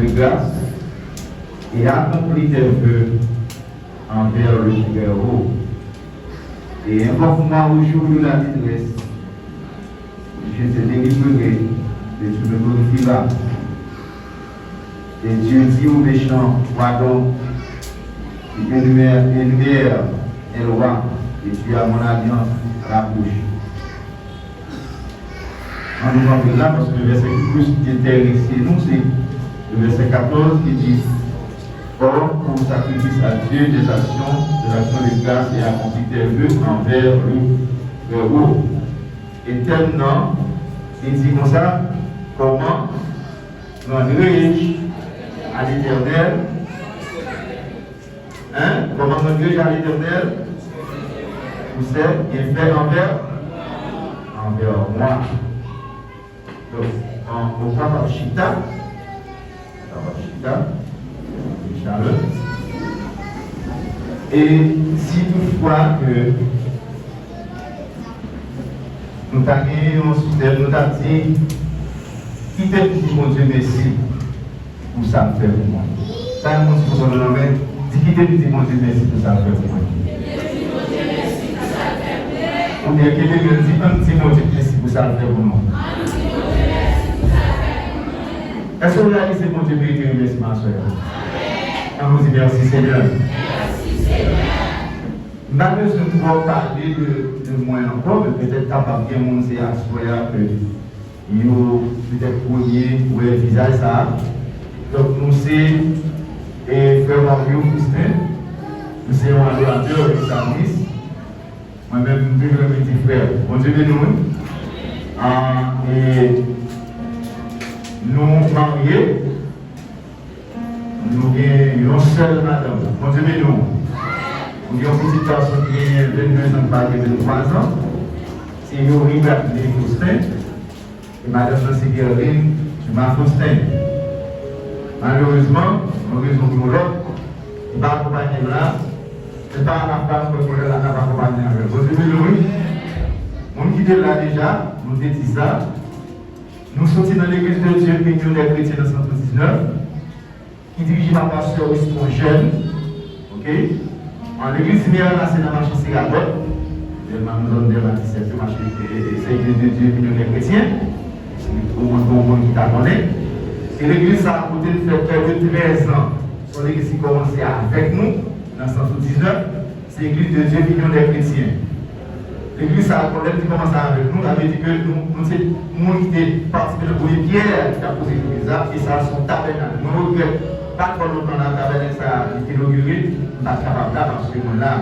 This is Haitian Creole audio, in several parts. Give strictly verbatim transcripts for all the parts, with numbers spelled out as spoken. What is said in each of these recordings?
de grâce et accomplit tes vœux envers le Très-Haut. Et invoque-moi au jour de la détresse. Je te délivrerai et tu me glorifieras. Et Dieu dit au méchant, va donc, et énumère, énumère un roi, et tu as mon alliance à la bouche. Ann nou kanpe la, paske vèsè ki plis enterese nou, se le verset quatorze qui dit, offre pour sacrifice à Dieu des actions, des actions de grâce et accomplis tes vœux envers le Très-Haut. E tèm nan, li di konsa, comment rendre à l'Éternel Hein? Comment rendre à l'Éternel tous ses bienfaits envers, envers moi? Donk, an, ou kapab chita. Ou kapab chita. Chita. E si toutfwa ke nou ta gen yon sou tèm, nou ta di, kite m di Bondye mèsi pou sa l fè pou mwen. Sa yon moun sou konn nan men, di kite m di Bondye mèsi pou sa l fè pou mwen. Oubyen kite m di, ann di Bondye mèsi pou sa l fè pou nou. Èske w reyalize Bondye merite remèsiman aswè a? Ann nou di mèsi Senyè. M pa bezwen twò pale de, de mwen ankò, men petèt kapab gen moun se aswè a ke yo petèt premye wè vizaj sa a. Donk, nou se, e, frè Mario Faustin. Nou se yon adoratè, yon salmis. Mwen menm, m toujou renmen di frè. Bondye beni w, wi. Ah, e nou marye. Nou gen yon sèl madanm. Bondye beni w. Nou gen yon pitit gason ki genyen venndezan, ki pral gen venntwazan. Se Youri Bradley Faustin. E madanm nan se Guerline Dumas Faustin. Malerezman, yon rezon pou yon lòt, li pa akonpaye m la. Se pa la fwa mwen konnen la n ap akonpaye avè l. Bondye beni w, wi. Moun ki te la deja, nou te di sa. Nou soti nan Legliz de Dye Inyon dè Kretyen nan san diznèf, ki dirije pa pastè Winston Jeune, oke? An, legliz Meyè Racine nan mache Siradòt, Dèlma, nan zòn Dèlma disèt yo, mache, e, e, e, se Legliz de Dye Inyon dè Kretyen, pou moun, pou moun ki ta konnen. E legliz sa a, kote l fè prè de trèz an, se yon legliz ki kòmanse avèk nou, nan san diznèf, se Legliz de Dye Inyon dè Kretyen. Legliz sa a, lè m di kòmanse avèk nou, sa vle di ke nou, nou se moun ki te patisipe nan premye pyè ki t ap poze legliz la, e sa a se yon tabènak. Mwen regrèt, pa twò lontan la, tabènak sa a, li te inogire, m pa t kapab la paske mwen la.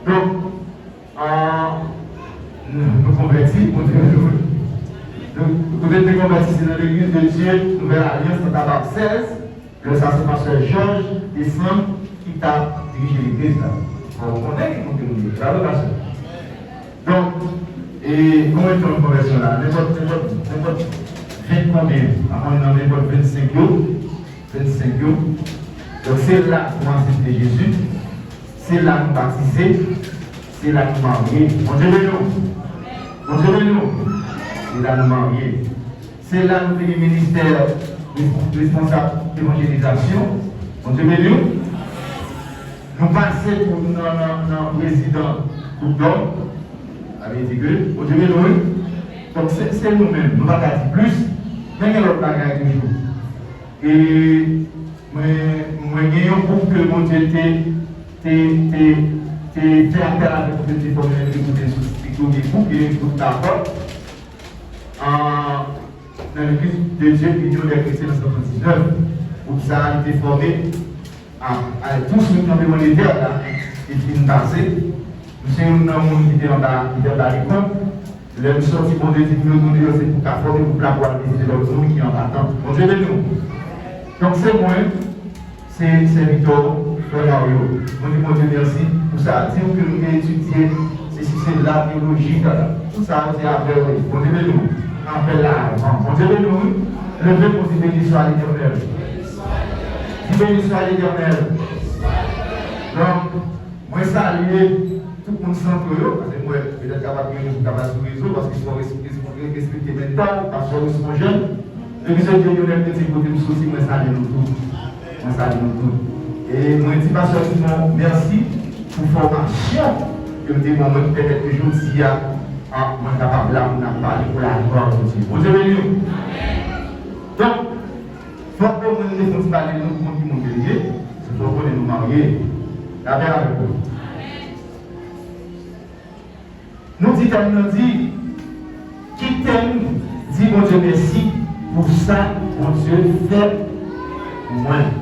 Donk, ah, nou, nou konvèti, Bondye beni nou. Donk, kote nou te konvèti, se nan Legliz de Dye Nouvèl Alyans, nan Tabak sèz. Lè sa a, se pastè Georges Descendre ki t ap dirije legliz la. Fò w konnen ki kote nou ye. Bravo, pastè. Donk, e konbyen tan konvèsyon la? Nenpòt, nenpòt, nenpòt ven konbyen? Avan nan nenpòt vennsenk yo, vennsenk yo. Donk, se la nou aksepte Jezi. Se la nou batize. Se la nou marye. Bondye beni w. Bondye beni w. Se la nou marye. Se la nou te gen ministè responsab evanjelizasyon. Bondye beni w. Nou pase pou nou nan, nan, nan prezidan Gwoup Dòm. Sa vle di ke Bondye beni w, wi. Donk, se, se nou menm. Nou pa ka di plis. Men gen lòt bagay toujou. E mwen, mwen gen yon gwoup ke Bondye te, te, te, te fè apèl avèk mwen pou te fòme nan legliz mwen sou Viktorye Gwoup, e gwoup dakò. An, nan Legliz de Dye Inyon dè Kretyen nan san diznèf. Gwoup sa a, li te fòme a, a, tou sou kanpe mwen Letèl la, li fin pase. M se youn nan moun ki te anba, ki te anba li kont. Lè m sòti, Bondye di m yo tou deyò, se pou w ka fòme gwoup la pou w al vizite lòt moun ki anba tant. Bondye beni w. Donk, se mwen, se sèvitè w, frè Mario. Mwen di Bondye mèsi pou sa. Di w ke nou te etidye, se si se la teyoloji, tout sa yo se avè w. Bondye beni w. Apèl la avan. Bondye beni w, wi. Leve pou di, béni soit l'Éternel. Di, béni soit l'Éternel. Donk, mwen salye tout moun Santo yo, paske mwen petèt kapab gen moun ki kapab sou rezo, paske fò w res-, res-, respekte mentò w, pastè Winston Jeune. Depi se Dye Lyonèl te di kote m soti, mwen salye nou tout. Mwen salye nou tout. E mwen di pastè Simon mèsi pou fòmasyon ke l te ban mwen ki pèmèt ke jodi a, a, mwen kapab la pou n ap pale pou laglwa Bondye. Bondye beni w. Donk, fòk ke mwen te fè yon ti pale nou pou moun ki moun ke l ye, se fò w konnen nou marye. Lapè avèk ou. Nou di tèm nan di, kite m di Bondye mèsi pou sa Bondye fè pou mwen.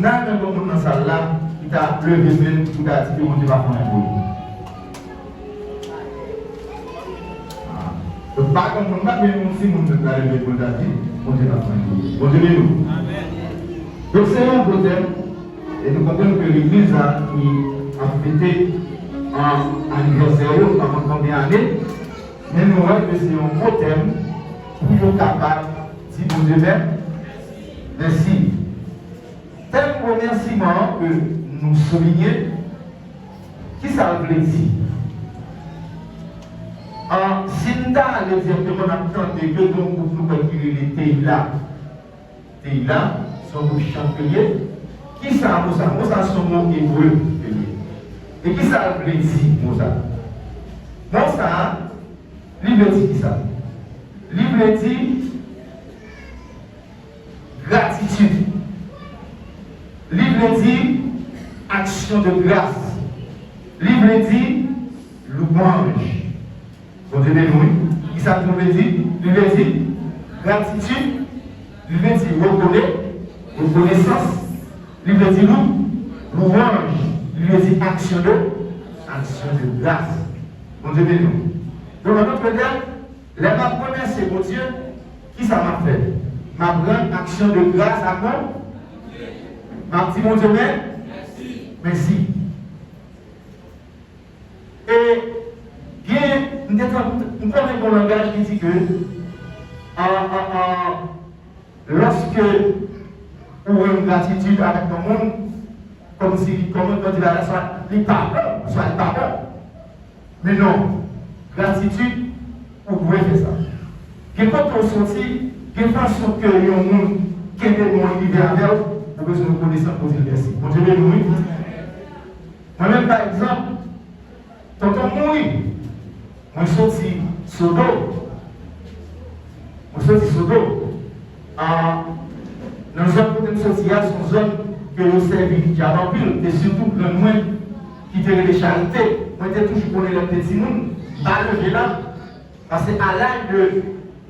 N a gen yon moun nan sal la ki ta leve men l pou ta di ke Bondye pa fè anyen pou li. Ah. Donk, pa gen moun, pa gen yon timoun menm ta leve pou l ta di, Bondye pa fè anyen pou li. Bondye beni w. Donk, se yon gwo tèm. E nou konprann ke legliz la ki ap fete an anivèsè yo, nou pa konn konbyen ane, men nou wè ke se yon gwo tèm pou yo kapab di Bondye mè-, mèsi. Tèm remèsiman an ke nou soulinye, kisa l vle di? An, si n ta ale dirèkteman, n ap tande ke gen yon gwoup nou wè ki rele Teyila. Teyila, se yon gwoup chante l ye. Kisa mo sa? Mo sa se yon mo ebre ke l ye. E kisa l vle di, mo sa? Mo sa, li vle di kisa? Li vle di gratitid. Li vle di aksyon de gras. Li vle di lwanj. Bondye beni w, wi. Kisa l vle di? Li vle di gratitid, li vle di rekone-, rekonesans, li vle di lou-, lwanj, li vle di aksyon de, aksyon de gras. Bondye beni w. Donk, an dòt tèm, lè m ap remèsye Bondye, kisa m ap fè? M ap rann aksyon de gras a Bondye. M ap di Bondye mè-, mèsi. E gen, m te tann, m konnen gen yon langaj ki di ke, a, a, a, lòske ou rann gratitid avèk yon moun, kòmsi, kòman yo di bagay la, swa li pa bon, swa li pa bon. Men non, gratitid, ou dwe fè sa. Gen kote w soti, gen fason ke yon moun kenbe bon, li rive avè w, ou bezwen rekonesan pou di l mèsi. Bondye beni w, wi. Mwen menm, pa egzanp, tonton m mouri. Mwen soti Sodo. Mwen soti Sodo. A, nan zòn kote m soti a, se yon zòn ke yo sèvi dyab anpil, e sitou grann mwen ki te rele Charite. Mwen te toujou konnen lè m te timoun, m pa leve la, paske a laj de,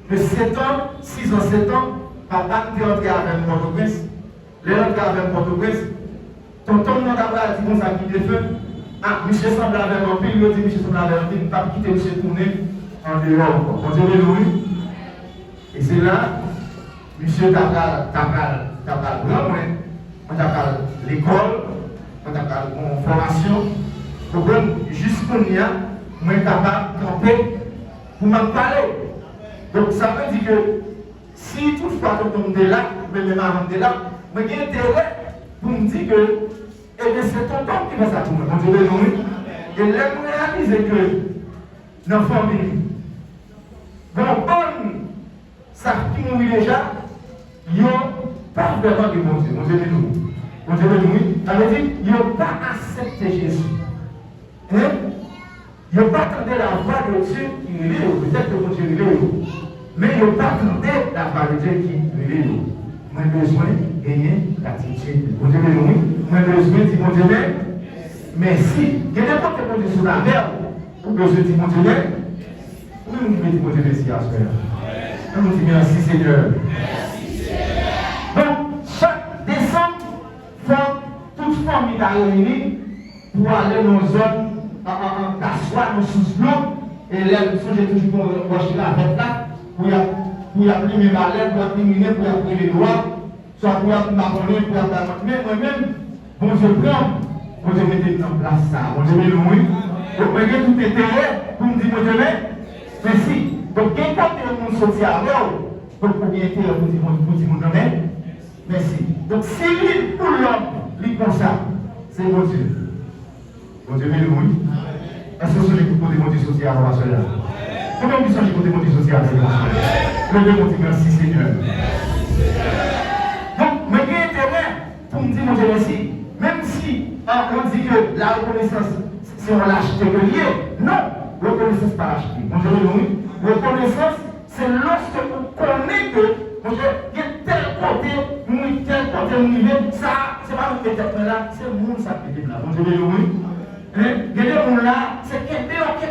de sèt an, sis an, sèt an, papa m te antre avè m Pòtoprens. Lè l antre avè m Pòtoprens, tonton m nan ta pral di konsa ki defen, a, misye sanble avè m anpil, yo di misye sanble avè m anpil, m p ap kite misye tounen andeyò ankò. Bondye beni w, wi. E se la, misye ta pral, ta pral, ta pral pran mwen, mwen ta pral lekòl, mwen ta pral pran yon fòmasyon. Konprann? Jis kounye a, mwen kapab kanpe pou m ap pale. Donk, sa vle di ke si toutfwa tonton m te la, oubyen menm avan m te la, mwen gen enterè pou m di ke, ebyen, se tonton m ki fè sa pou mwen. Bondye beni w, wi. E lè m reyalize ke nan fanmi m, bon, bann sa ki mouri deja, yo pa vrèman gen Bondye. Bondye beni w. Bondye beni w, wi. Sa vle di, yo pa aksepte Jezi. Hein? Yo pa tande lavwa de Dye ki rele yo. Petèt ke Bondye rele yo. Men yo pa tande lavwa de Dye ki rele yo. Mwen bezwen genyen gratitid. Bondye beni w, wi. Mwen bezwen di Bondye mè-, mèsi. Gen de kote Bondye sot avè w. Ou bezwen di Bondye mè-, ou menm ki vle di Bondye mèsi aswè a. Ann nou di mèsi, Senyè. Donk, chak desanm, fòk tout fanmi ta reyini pou ale nan zòn, an, an, an, Kaswa, nan sous dlo. E lè m sonje toujou pou wòch ravèt la, pou y ap, pou y ap limen balèn, pou y ap liminen, pou y ap rele dlo a, swa pou y ap makonnen, pou y ap bay mwen. Men mwen menm, Bondye pran m, Bondye mete m nan plas sa a. Bondye beni w, wi. Donk, mwen gen tout enterè pou m di Bondye mè-, mèsi. Donk, gen kote yon moun soti avè w, donk, ou gen enterè pou di moun, pou di moun nan mè-, mèsi. Donk, si li pou lòm, li konsa, se Bondye. Bondye beni w, wi. Èske w sonje ki kote Bondye soti avè w aswè a? Konbyen moun ki sonje kote Bondye soti avè yo? Leve, Bondye, mèsi, Senyè. Donk, mwen gen enterè pou m di Bondye mèsi. Menm si, ah, nou di ke la rekonesans se yon lachte ke l ye. Non, rekonesans pa lachte. Bondye beni w, wi. Rekonesans, se lòske ou konnen ke, monchè, gen tèl kote m rive, tèl kote m rive, sa, se pa mwen ki mete tèt mwen la, se moun sa ki mete m la. Bondye beni w, wi. Hein? Gen de moun la, se kenbe yo, kenbe